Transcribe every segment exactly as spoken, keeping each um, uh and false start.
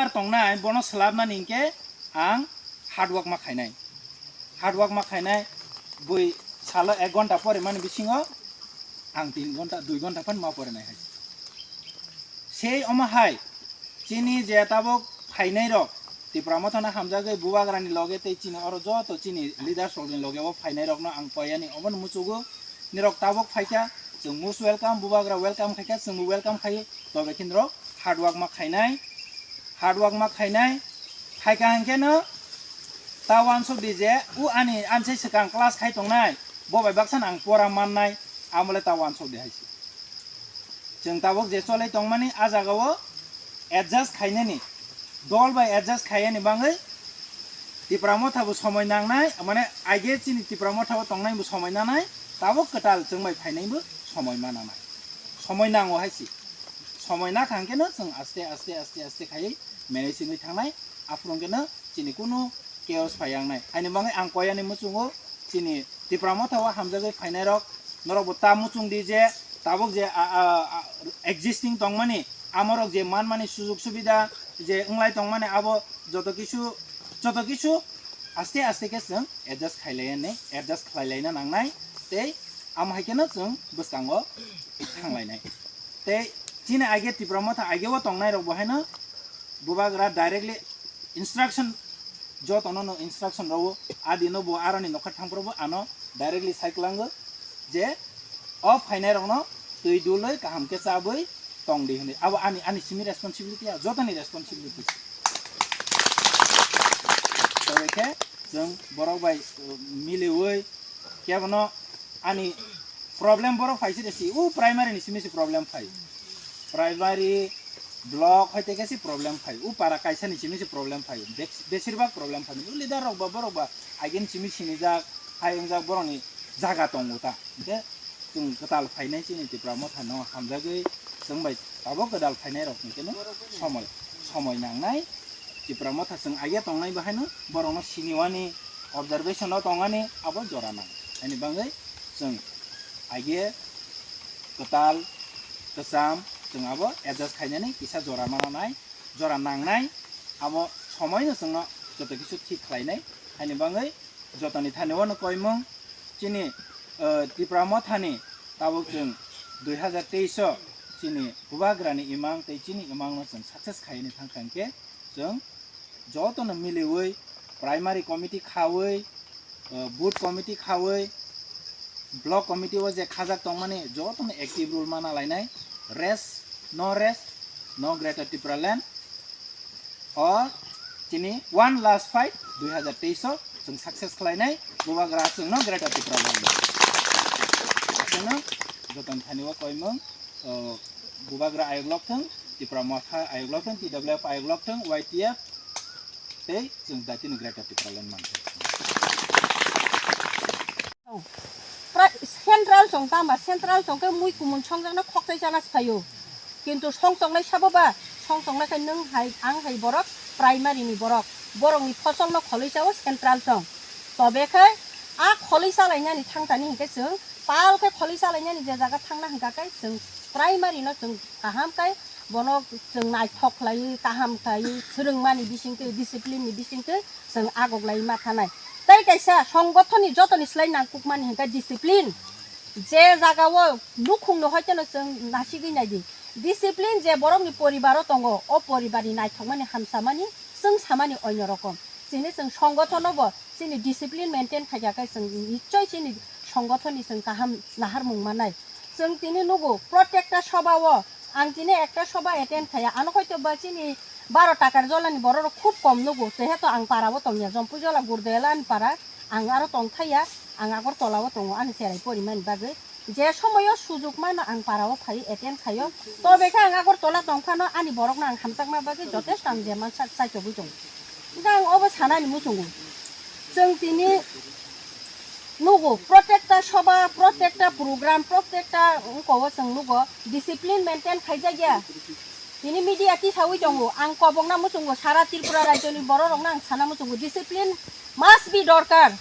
tongnai, bono swlapnani hinkhe ang hard work ma khainai. Hard work ma khainai, bui salo ek ghonta pore mani bisingo ang tin ghonta, dui ghonta phan ma porinai hai. Sei omo hai chini je tabuk phainai rok Tipra Mothano hamjagwi Bubagrani loge tei chini oro joto chini leaders rokni loge o phainai rokno ang koyani obono muchugo. Nirok tabuk phaikha, chwng most welcome, Bubagra welcome khaikha, chwngbo welcome khaio. Tobe khe nirok hard work ma khainai, hard work ma khainai, khaikha hinkhe no ta uansuk di je u ani ansai swkang class khai tongnai, bo bai baksa no ang pora mannai, amole ta uansuk di hai se. Chwng tabuk je cholai tongmani a jagao adjust khainani, dol bai adjust khaiyani bangwi Tipra Motha bo somoi nangnai, mane aige chini Tipra Motha bo tongnai bo somoi nanai, tabuk kwtal chwng bai phainai bo somoi ma nanai. Somoi nango hai se. Somoi na thang khe no chwng aste aste aste aste khaiwi manage wngwi thangnai, aphuru khe no chini kunu chaos phai yang nai. Haini bangwi ang koyani muchungo chini Tipra Motha o hamjagwi phainai rok, norok bo ta muchung di je tabuk je, a, a, a, existing tongmani, amorok je manmani sujug subida je wnglai tongmani, abo joto kisu, joto kisu aste aste khe chwng adjust khailai nai, adjust khlai laina nangnai, tei amo hai kheno chwng bwskango thanglainai. Tei chini aige Tipra Motha aige o tongnai rok bo haino Bubagra directly instruction, jotono no instruction rwo, adino bo aroni nokha thangphuru bo ano directly sai kwlango je o phainai rokno twi dulwi kaham khe chabwi tong di hwnwi. Abo ani, ani simi responsibility ya, jotoni responsibility. Tei khe chwng borok bai, uh, miliwi kebono ani problem borok phai se si, u primary ni simi se problem phai. Primary, block hai tei khe si problem phai. U para kaisa ni simi se problem phai. Bes-, besir bak problem phai. U leader rok ba borok ba aigin simi sinijak, hai wngjak borok ni jaga tongo ta. Hingkhe chwng kwtal phainai chini Tipra Motha no hamjagwi chwng bai tabuk kwtal phainai rok hingkhe no somoi, somoi nangnai. Tipra Motha chwng aige tongnai bo haino borokno siniwani, observation o tongani abo jora nang. Haini bangwi chwng aige kwtal, kwcham chwng abo adjust khainani kisa jora mananai, jora nangnai, abo somoino chwngno joto kisu thik khlainai. Haini bangwi jotoni thani wano koimung chini, eh, Tipra Mothani tabuk chwng dui hazar teis o chini Bubagrani imang tei chini imangno chwng success khaini thangkha hwnkhe chwng jotono miliwi primary committee khawi, eh, booth committee khawi, block committee o je khajak tongmani jotono active role mana lainai, rest, no rest, no Greater Tipraland. O chini one last fight dui hazar teis o chwng success khlainai, Bubagra chwngno Greater Tipraland. Chwngno joton thani o koimung, o, Bubagra ayok lok thung, Tipra Motha ayok lok thung, T W F ayok lok thung, Y T F tei chwng datino Greater Tipraland manthung. Pra-, central chong tama, central chong khe mui kumun songjakno khokchai chana se phaio. Kintu songchoknai sabo ba, songchoknai khe nwng hai, ang hai borok primary ni borok. Borokni phosolno kholwi chao central chong. Tobe khe a kholwi chalainani thangtani hinkhe chwng pal khe kholwi chalainani je jaga thangna hwnkha khe chwng primary no chwng kaham khe bono chwng naithok khlaiwi, kaham khlaiwi, swrwngmani bisingtwi, discipline ni bisingtwi chwng agoklaiwi ma thanai. Tei kaisa songgothon ni jotoni slai nangkukmani hwnkha discipline. Je jaga o nukhung no hoiteno chwng nasigwi naidi. Discipline je borok ni poribar o tongo, o poribar ni naithokmani hamsamani chwng samani onyo rokom. Chini chwng songgothon no bo chini discipline maintain khaikha khe chwng nichoi chini songgothon ni chwng kaham naharmung manai. Chwng tini nugo protekta soba o ang tini ekta soba attend khaya, ano hoito ba chini baro takar jolani borok rok khub kom nugo, jehetu ang para o tongya, Jompui jola Gurdela ni para, ang aro tong thaya, ang Agartala o tongo ani cherai porimani bagwi. Je somoyo sujuk mano ang para o phai attend khayo, tobe khe ang Agartala tong phano ani borok no ang hamjakma bagwi jotesto ang je mansa chaichogwi tongo. Hingkhe ang obo sanani muchungo, chwng tini nugo, protekta soba, protekta program, protekta wngkha o chwng nugo, discipline maintain khaijakya. Tini media tisawi tongo, ang kobokna muchungo, sara Tripura rajyoni bororokno ang sana muchungo, discipline must be dorkar.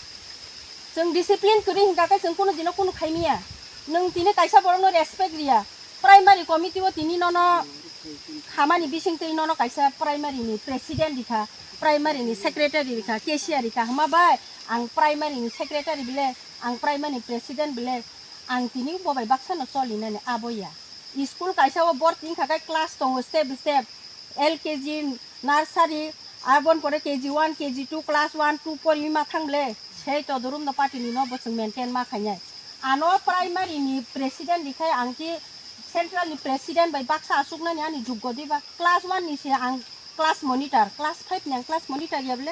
Chwng discipline kwrwi hwnkha khe chwng kunu dino kunu khaimaya. Nwng tini kaisa borokno respect riya, primary committee o tini nono Khamani bising twi nono kaisa primary ni president rikha, primary ni secretary rikha, cashier rikha, hwma bai ang primary ni secretary bile, ang primary ni president bile, ang tini bo bai baksa no choli nani abo ya. School kaisa o bor tin kha khe class tongo step by step, L K G, nursery, aboni pore K G one, K G two, class one, two pori ma thang bile, sei to durum no party ni no bo chwng maintain ma khainai. Ano primary ni president rikha ang ki central ni president bai baksa asuk nani ani juggo diba. Class one ni se ang class monitor, class five ni ang class monitor ya bile.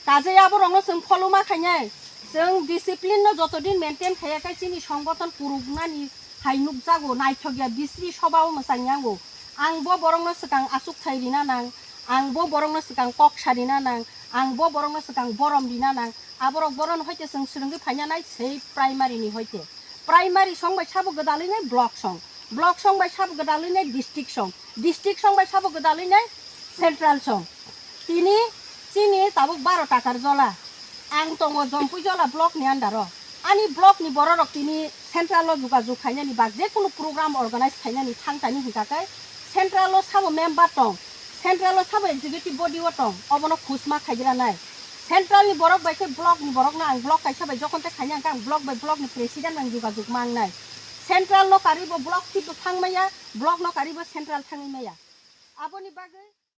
Kaje abo rokno chwng follow ma khainai. Chwng discipline no joto din maintain khaya khe chini songbothon kuruk nani hai nukjago, naithok ya bisri soba o mwchang yango. Ang bo borok no swkang asuk thai rina nang, ang bo borok no swkang kok sa rina nang, ang bo borok no swkang borom rina nang. Aborok boron hoite chwng swrwngwi phaina nai sei primary ni hoite. Primary song bai sabo gwdalwi nai block song. Block song bai sabo gwdalwi nai district song. District song bai sabo gwdalwi nai central song. Tini chini tabuk baro takar jola. Ang tongo Jompui jola block ni under o. Ani block ni bororok tini central o jugajug khainani bak je kunu program organize khainani thang tani hingka khe central o sabo member tong. Central o sabo executive body o tong, obono khusma khaidira nai. Central ni borok bai khe block ni borok no ang block kaisa bai jokon te khaina hwnkhe ang block bai block ni president ang jugajug ma wngnai. Central no karwi bo block thik bo thang maya, block no karwi bo central thangwi maya. Aboni bagwi